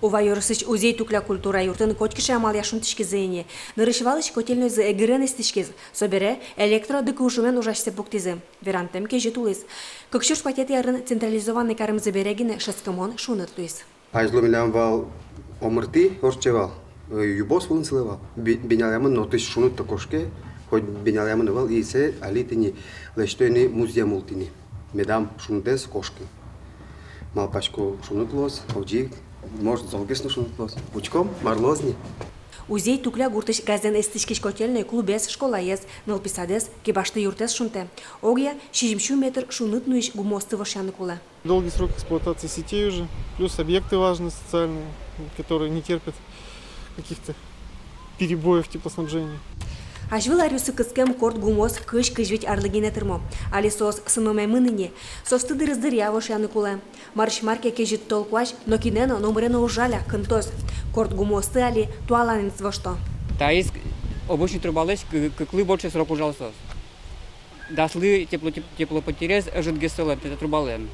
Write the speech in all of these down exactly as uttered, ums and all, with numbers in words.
Ува ёросысь Узей-Тукля культура юртын котькыӵе амалъя шунтӥськизы ини. Нырысь валысь котельнойзы эгырен эстӥськиз, собере электро дыкыужымен ужасьсэ пуктӥзы. Верантэм кезьыт улӥз. Кык сюрс куатетӥ арын централизованной каремзы бере гинэ шӧдскымон шуныт луиз. Азьло милям вал омыртӥ ортче вал, э, юбос вылын сылэ вал. Би-, бинялэмын но отысь шуныт-то кошке, хоть бинялэмын ӧвӧл, и сое али тӥни лэсьто ини музъем ултӥ ини. Медам шунытэз кошкы. Малпасько, шуныт луоз, озьы ик, может, золгес но шуныт луоз. Учком, мар луоз ни. Узей-Тукля гуртысь газэн эстӥськись котельной клубез, школаез, нылпи садэз, кибашты юртэз шунтэ. Огъя сизьым сю метр шуныт нуись гумыосты вошъяны кулэ. Долгий срок эксплуатации сетей уже, плюс объекты важные социальные, которые не терпят каких-то перебоев теплоснабжения. Азьвыл аръёсы кыскем корт гумыос кызь-кызь вить арлы гинэ тырмо. Али соос сыномемын ини, соосты дырыз дыръя вошъяны кулэ. Марысь мар ке кезьыт тол куазь нокинэ но, номыре но уж жаля, кынтоз. Корт гумыосты али туаланэз вошто. Таиз обычный трубалэсь кы-, кыклы больше срок ужало соос. Даслы тепло-, теп-, теплопотерез ӧжытгес сылэ тӥни та трубалэн.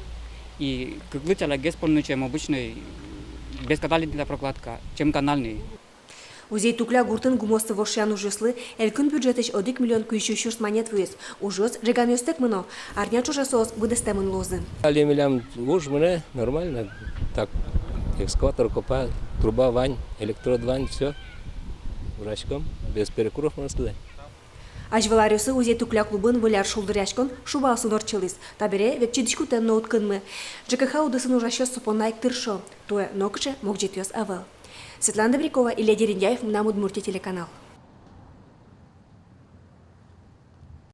И кыклы цалякгес понны, чем обычный, без каталитла прокладка, чем канальный. Узей-Тукля гуртын гумыосты вошъян ужъёслы элькун бюджетысь одӥг миллион куинь сю сюрс манет вуиз. Ужъёс ӝеганъёстэк мыно, арня ӵоже соос быдэстэмын луозы. Али милям уж мынэ нормально, так, экскаватор копа, труба вань, электрод вань, всё. Ужаськом, без перекуров, можно сказать. Азьвыл аръёсы Узей-Тукля клубын выль ар шулдыръяськон шубаосын ортчылӥз. Табере векчи дӥськутэн но уд кынмы. ЖКХ удысын ужасьёс со понна ик тыршо. Туэ нокыӵе могӟетъёс ӧвӧл. Светлана Добрякова, Илья Дерендяев, «Мынам Удмуртие» телеканал.